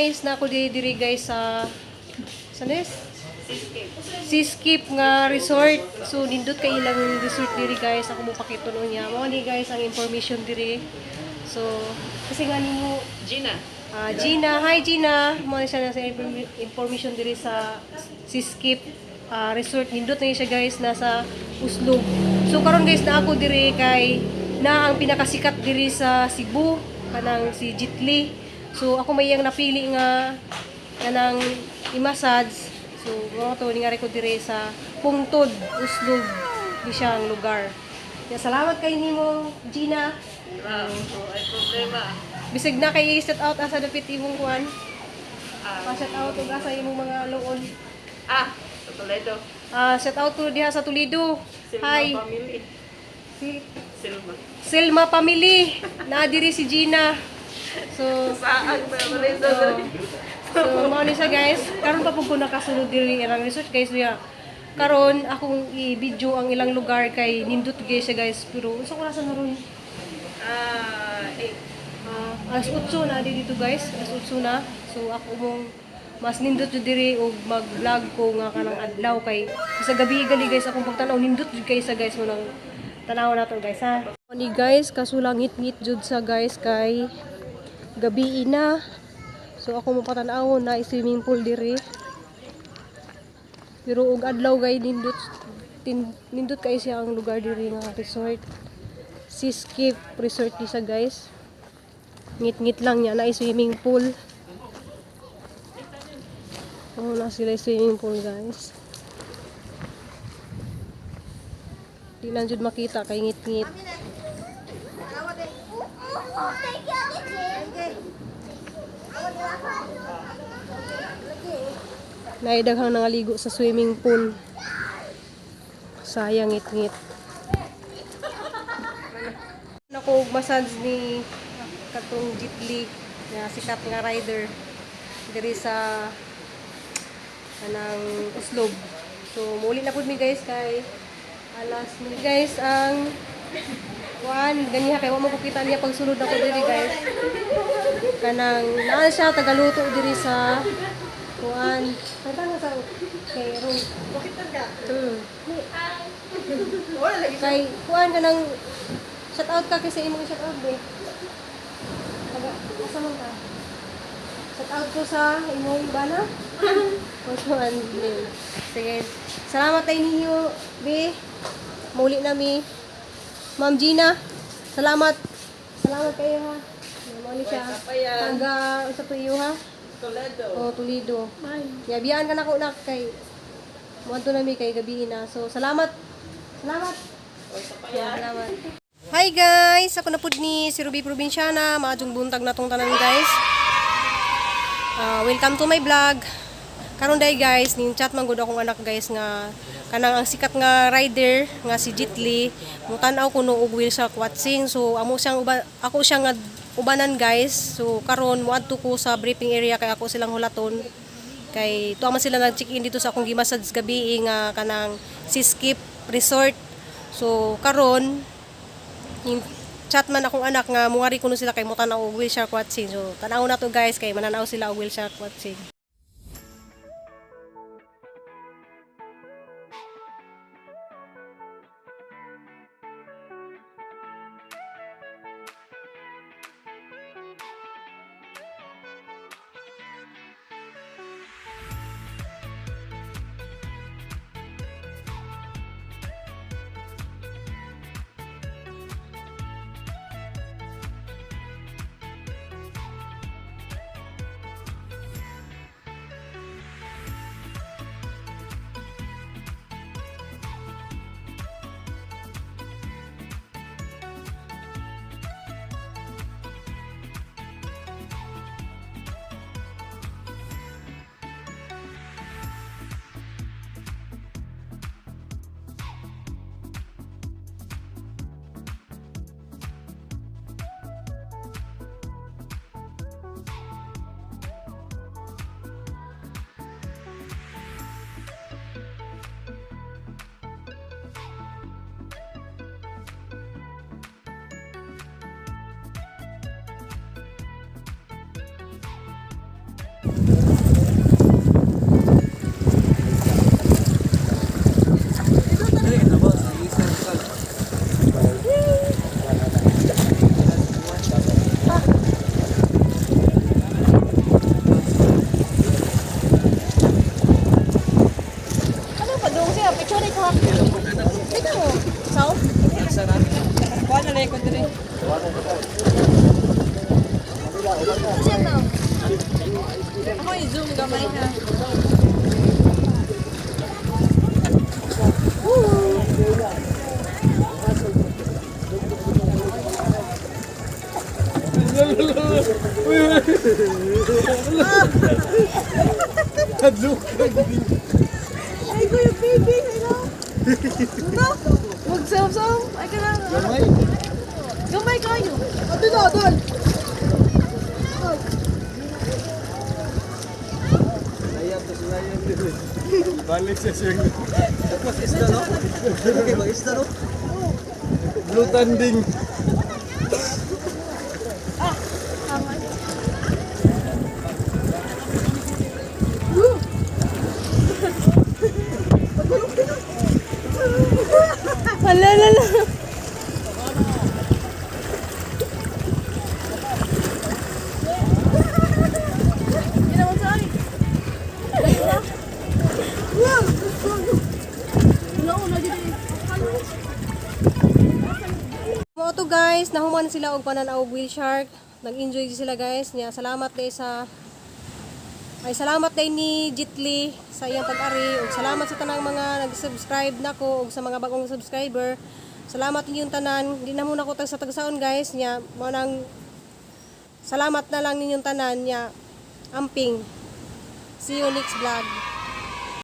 Guys, na ako diri diri guys sa nes? Seascape nga resort. So nindot kay ilang resort diri, guys. Ako mo pakituno niya. Mao ni guys ang information diri. So kasi nga nimo? Gina. Ah, Gina, hi Gina. Mao ni siya na sa information diri sa Seascape resort. Nindot na siya guys, nasa Oslob. So karon guys, na ako diri kay na ang pinakasikat diri sa Cebu, kanang si Jitli. So ako may iyang napili nga kanang i-massage. So mao to ni nga ko diri sa Pungtod, Oslob di siya ang lugar. Ya, salamat kay nimo, Gina. Wow, ay problema. Bisag na kay set out asa dapit imong kuan. Ah, Pa-shout out og asa imong mga luon. Ah, sa Toledo. Ah, shout out ko diha sa Toledo. Silma Hi. family. Si Silma. Selma family. Naa diri si Gina. So, Saan sa Toledo? so mao ni siya guys. Karon pa pud ko nakasulod diri ilang resort guys niya. Karon akong i-video ang ilang lugar kay nindot gyud siya guys, pero unsa ko nasa naron? Ah, 8. Ah, alas 8 na di dito guys, alas 8 na. So ako mong mas nindot jud diri og mag-vlog ko nga kanang adlaw kay sa gabi gali guys akong pagtan-aw, nindot jud kay sa guys mo nang tanaw na to guys ha. Ni guys, kaso lang ngit-ngit jud sa guys kay gabi na. So ako mo patan-aw na swimming pool diri. Pero og adlaw gay nindot nindot kay siya ang lugar diri nga resort. Seascape Resort di sa guys. Ngit-ngit lang niya na swimming pool. Oo na sila swimming pool guys. Di lang jud makita kay ngit-ngit. Naidaghang nangaligo sa swimming pool. Sayang, ngit-ngit. Nako og massage ni katong Jitli nga sikat nga rider diri sa kanang Oslob. So muli na pud mi guys kay alas 9 guys ang kuan ganiha kay wa mo ko kita niya pagsulod ako diri guys. Kanang naa siya tagaluto diri sa kuan. Kanta nga sa kay ron. Kay kuan kanang shout out ka kasi imong shout out be. Taga asa man ka? Shout out ko sa imong bana. Kuan name. Sige. Salamat tayo ninyo, be. Muli na mi. Ma'am Gina, salamat. Salamat kayo ha. Mao ni siya. Kapayan. Taga sa tuyo ha. Toledo. O Toledo. Yabiyaan ka na ko nak kay muadto na mi kay gabi na. So salamat. Salamat. O sa payan. Salamat. Hi guys! Ako na pud ni si Ruby Provinciana. Maadjong buntag na tong tanan guys. Ah, welcome to my vlog. Karon day guys, ning chat man gud akong anak guys nga kanang ang sikat nga rider nga si Jitli, mutan-aw kuno og wheel shark watching. So amo siyang uba, ako siyang nga ubanan guys. So karon moadto ko sa briefing area kay ako silang hulaton. Kay tuwa man sila nag-check-in dito sa akong gimassage gabi nga kanang Seascape Resort. So karon yung chat man akong anak nga mungari kuno sila kay mutan-aw og whale shark watching. So tan-aw na to guys kay mananaw sila og whale shark watching. Ano pa dong siya? Picture ko. Ikaw mo. Saw? Kuha na lang ko diri. Siya na. Ako i-zoom gamay ha. Hadlok. Ay ko yung baby, hello. Ano? Wag sam-sam. Ay ka lang. Gamay. Gamay kayo. Ato na, dol. Layap to sila. Balik sa siyang. Tapos isda no? Okay, mag isda no? Blue tanding. Hala, hala. Hindi naman sa akin. Mao to guys, nahuman sila og panan-aw og whale shark. Nag-enjoy sila guys niya. Salamat day sa ay salamat day ni Jitli sa iyang pag-ari ug salamat sa tanang mga nag-subscribe nako ug sa mga bagong subscriber. Salamat ninyong tanan. Di na muna ko tag sa tagsaon guys niya. Mao nang salamat na lang ninyong tanan niya. Amping. See you next vlog.